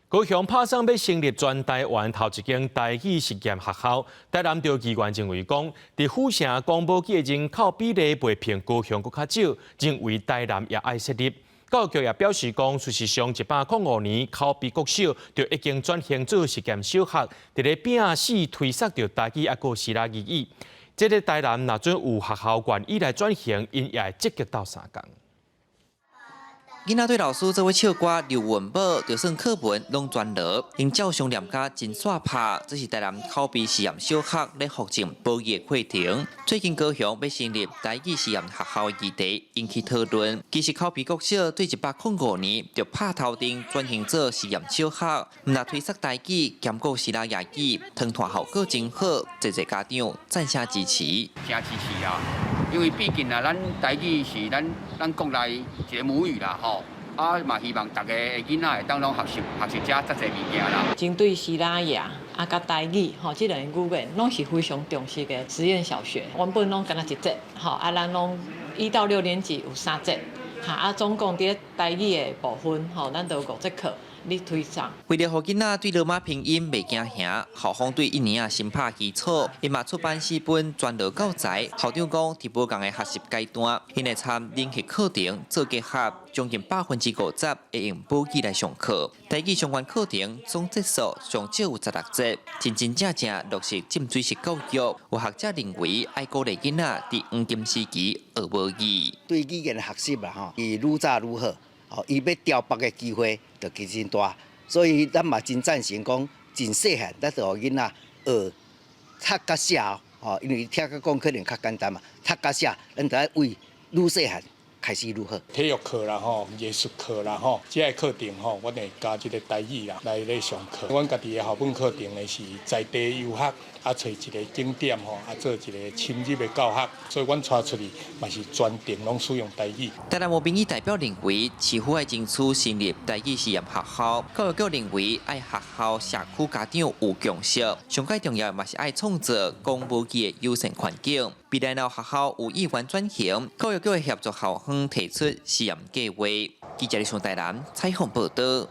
高雄拍算欲成立全台灣頭一間台語實驗學校，台南著議員認為講，佇府城講母語的人口比例袂比高雄閣較少，認為台南也愛設立。教育局也表示講，事實上105年口邊國小就已經轉型做實驗小學，佇咧摒四推捒著台語猶閣西拉語語。這个台南若準有學校願意來轉型，𪜶也會積極鬥相共。囡仔對老師做伙唱歌，劉文寶就算課文攏全牢，𪜶照相念甲真煞拍。這是台南口邊實驗小學咧復振保語的課程。最近高雄欲成立台語實驗學校的議題引起討論。其實口邊國小對105年就拍頭陣轉型做實驗小學，毋但推捒台語，兼顧西拉雅語，傳傳效果真好，濟濟家長讚聲支持。誠支持啊！因為畢竟啊，咱台語是咱咱國內一個母語啦，吼。啊嘛希望逐个囡仔會當攏學習學習遮遮濟物件啦。針對西拉雅啊，佮台語吼，這兩个語言攏是非常重視的實驗小學。原本攏干焦一節，吼啊，咱攏1到6年級有三節，哈啊，總共佇咧台語的部分，吼，咱都有五節課。咧推送。為了予囡仔對羅馬拼音袂驚嚇，校方對一年仔先拍基礎，𪜶嘛出版四本全羅教材。校長講，佇無仝的學習階段，𪜶會參靈學課程做結合，將近50%會用母語來上課。台語相關課程總節數上少有16節，真真正正落實浸水式教育。有學者認為，愛鼓勵囡仔佇黃金時期學母語。對語言的學習啦，吼，伊愈早愈好。哦，伊欲調撥的機會就其實真大，所以咱嘛真贊成講，真細漢，咱就予囡仔學讀佮寫，吼，因為聽佮講可能較簡單嘛，讀佮寫，咱就愛為愈細漢開始愈好。體育課啦吼，藝術課啦吼，這个課程吼，阮會加這个台語啦來咧上課。阮家己的校本課程呢是在地遊學，啊，揣一个景點吼，啊，做一个深入的教學，所以阮帶出去嘛是全程攏使用台語。台南無民意代表認為，市府愛爭取成立台語實驗學校，教育局認為愛學校、社區、家長有共識，上蓋重要嘛是愛創造講母語的友善環境。未來若學校有意願轉型，教育局會協助校方提出試驗計劃。記者李松台南採訪報導。